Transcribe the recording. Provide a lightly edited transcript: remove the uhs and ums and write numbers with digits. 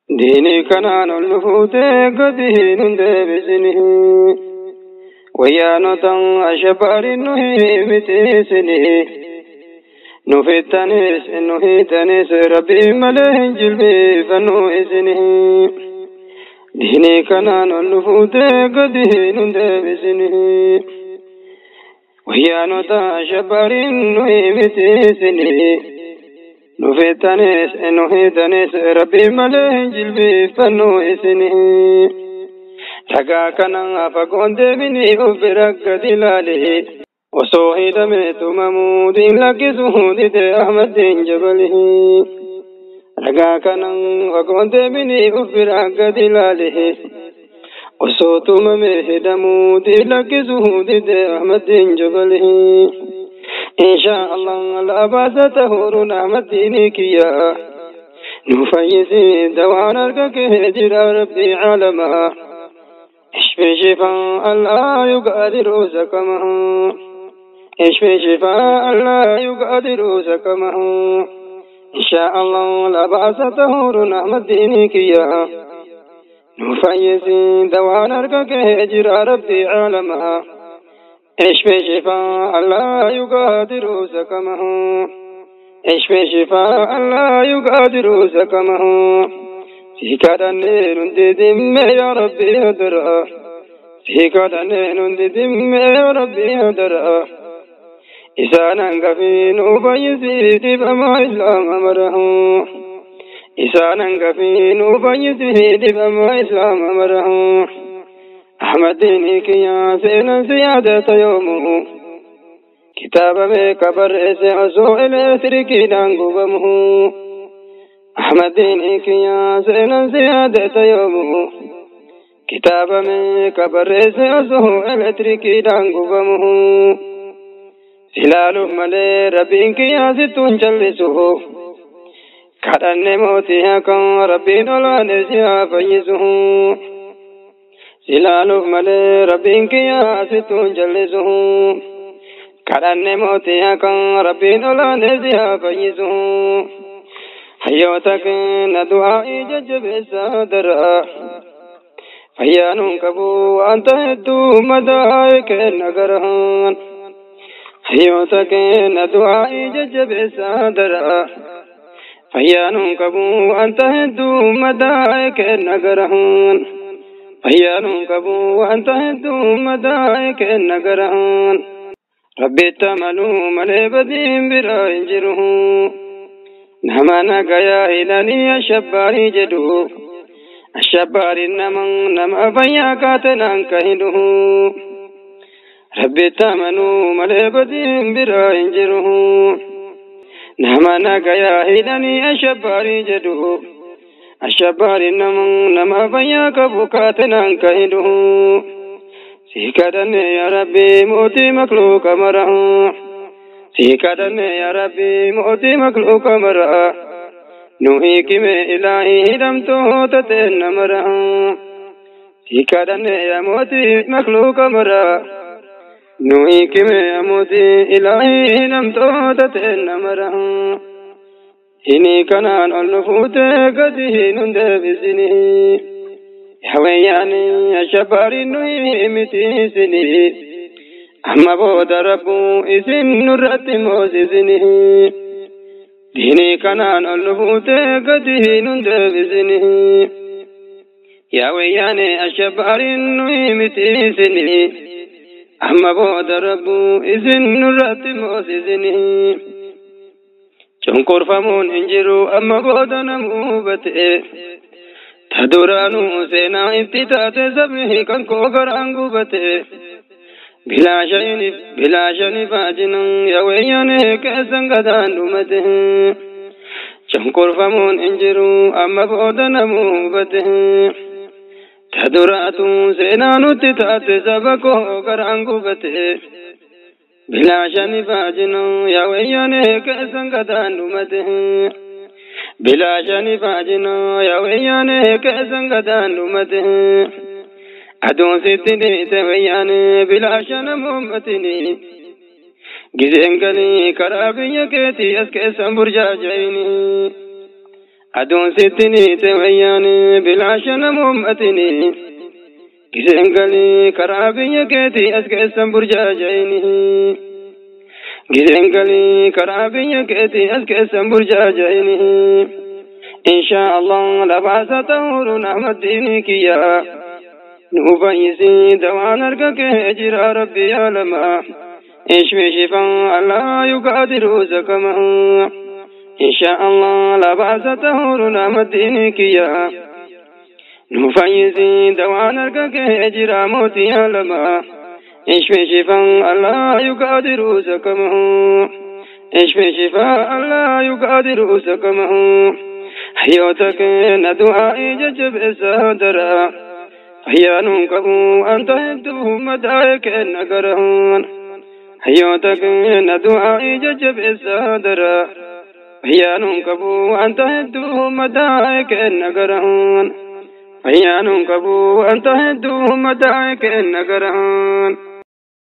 Diinii kanaan ol nu fuutee gadi nun deebisini. Wayyaanota ashabaariin nu mitiisini. Nu fittanis nu hiitanis rabbii malee hin jilbiifannu isini. Diinii kanaan ol nu fuutee gadi nun deebisini. Wayyaanota ashabaariin nu mitiisini. Nu fittanis nu hiitanis rabbii malee hin jilbiifannu isini. Ragaa kana fagoon deebinii of bira gadi ilaali. Osoo hidhamee tumamuu diin lakkisuu dide Ahmadiin Jabali. Ragaa kana fagoon deebinii of bira gadi ilaali. Osoo tumamee hidhamuu diin lakkisuu dide Ahmadiin Jabali. Inshaa Allah la baasa tahuruun Ahmadiini kiyya. Nu fayyisi dawaan harka kee jira rabbii caalamaa. اشفي شفاء لا يغادر سقما، اشفي شفاء لا يغادر سقما. إن شاء الله لا بأس طهور أحمد دينك يا نفيس دوان أركك هجر ربي عالما. اشفي شفاء لا يغادر سقما، اشفي شفاء لا يغادر سقما. Si kadhannee nuti dimme yaa Rabbi hadara. Si kadhannee nuti dimme yaa Rabbi hadara. Isaan hangafii nu fayyisii dhibamaa islaama marahu. Isaan hangafii nu fayyisii dhibamaa islaama marahu. Ahmadiin kiyyaa seenan si yaadata yoomu. Kitaaba meeqa barreesse osoo elektirikiidhaan gubamu. Ahmadiin kiyyaa seenan si yaadata yoomu. Kitaaba meeqa barreesse osoo elektirikiidhaan gubamu. Silaaluuf malee rabbiin kiyyaa sittuun callisu. Kadhanne mootii hakan rabbiin olaane si haa fayyisu. Silaaluuf malee rabbiin kiyyaa sittuun callisu. Kadhanne mootii hakan rabbiin olaane si haa fayyisu. Hayyoota kenna du'aa'ii jajjabeessaa daraa. Fayyaanuun qabu wanta hedduu madaa'e kenna garahan. Hayyoota kenna du'aa'ii jajjabeessaa daraa. Fayyaanuun qabu wanta hedduu madaa'e kenna garahan. Fayyaanuun qabu wanta hedduu madaa'e kenna garahan. Rabbitti amanuu malee badiin biraa hin jiru. Nama nagayaa hidhanii ashabbaarii jedhu. Ashabbaariin nama nama fayyaa kaatenaan ka hidhu. Rabbitti amanuu malee badiin biraa hin jiru. Nama nagayaa hidhanii ashabbaarii jedhu. Ashabbaariin nama nama fayyaa qabu kaatenaan ka hidhu. Si kadhanne yaa Rabbi mootii makluuqa mara. Si kadhanne yaa Rabbi mootii makluuqa mara. Nu hiikime ilaahii hidhamtoota teenna mara. Si kadhanne yaa mootii makluuqa mara. Nu hiikime yaa mootii ilaahii hidhamtoota teenna mara. Inni kanaan ol nu fuutee gadi nun deebisini. Hawayyaani ashabaariin nu mitiisini. Amma booda rabbuu isin nurratti moosisini. Diinii kanaan ol nu fuutee gadi nun deebisini. Yaa wayyaane ashabaariin nu mitiisini. Amma booda rabbuu isin nurratti moosisini. Cunqurfamuun hin jiru amma booda namuu batee. Ta duraanuu seenaa itti taate sabni kan koo garaan gubate. Bilaashani faajinan yaa wayyaane keessan gadaan dhumate. Cunqurfamuun hin jiru amma booda namuu bate. Ta duraatu seenaa nutti taate saba koo garaan gubate. Bilaashani faajinan yaa wayyaane keessan gadaan dhumate. Bilaashani faajinaa yaa wayyaane keessan gadaan dhumate. Aduun sitti dhiite wayyaane bilaashana muummatini. Gizeen galii karaa biyya keetii as keessan burjaaja'ini. Aduun sitti niite wayyaani bilaasha namummatini. Giseen galii karaa biyya keetii as keessan burjaaja'ini. Giseen galii karaa biyya keetii as keessan burjaaja'ini. Inshaa Allah labaasa ta'uuru nahmaddiini kiyya. Nu fayyisi, dawaan harka kee jira rabbi yaalama. Ishmi shifaa Allah yugaadiru sakama. Inshaa Allah labaasa ta'uuru nahmaddiini kiyya. Nu fayyisi, dawaan harka kee jira mootii yaalama. Ishmi shifaa Allah yugaadiru sakama. Ishmi shifaa Allah yugaadiru sakama. Hayyoota keenya du'aa'ii jajjabeessaa dara. Fayyaanuun qabu anta hedduu madaa'e kenna garahan. Hayyoota keenya du'aa'ii jajjabeessaa dara. Fayyaanuun qabu anta hedduu madaa'e kenna garahan. Fayyaanuun qabu anta hedduu madaa'e kenna garahan.